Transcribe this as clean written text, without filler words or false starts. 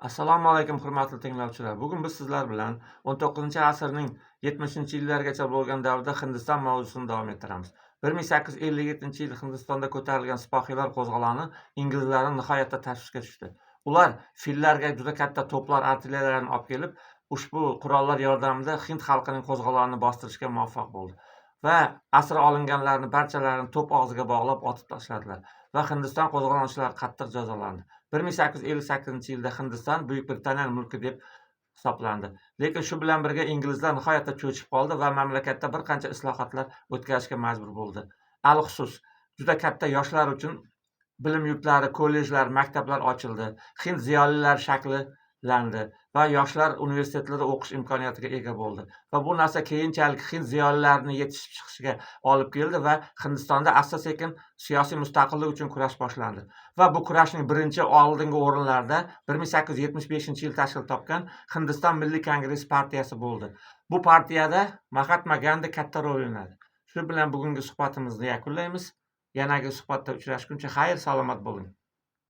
Assalomu alaykum, hurmatli tinglovchilar. Bugun biz sizlar bilan 19-asrning 70-yillargacha bo'lgan davrda Hindiston mavzusini davom ettiramiz. 1857-yil Hindistonda ko'tarilgan sipohiylar qo'zg'oloni inglizlarni nihoyatda tashvishga tushdi. Ular fillarga juda katta to'plar, artilleriyalarni olib kelib, ushbu qurollar yordamida hind xalqining qo'zg'olonini bostirishga muvaffaq bo'ldi va asir olinganlarni barchalarini to'p og'ziga bog'lab otib tashladilar va Hindiston qo'zg'olonchilari qattiq jazolandi. 1858-yilda Hindiston Buyuk Britaniya mulki deb hisoblandi. Lekin shu bilan birga inglizlar nihoyatda cho'chib qoldi va mamlakatda bir qancha islohotlar o'tkazishga majbur bo'ldi. Alxusus, juda katta yoshlar uchun bilim yurtlari, kollejlar, maktablar ochildi. Hind ziyolilari shakllandi va yoshlar universitetlarda o'qish imkoniyatiga ega bo'ldi. Va bu narsa keyinchalik hind ziyolilarini yetishib chiqishiga olib keldi va Hindistonda asta sekin siyosiy mustaqillik uchun kurash boshlandi. Va bu kurashning birinchi oldingi o'rinlarida 1875-yil tashkil topgan Hindiston Milliy Kongress partiyasi bo'ldi. Bu partiyada Mahatma Gandi katta rol o'ynadi. Shu bilan bugungi suhbatimizni yakunlaymiz. Yanagi suhbatda uchrashguncha xayr, salomat bo'ling.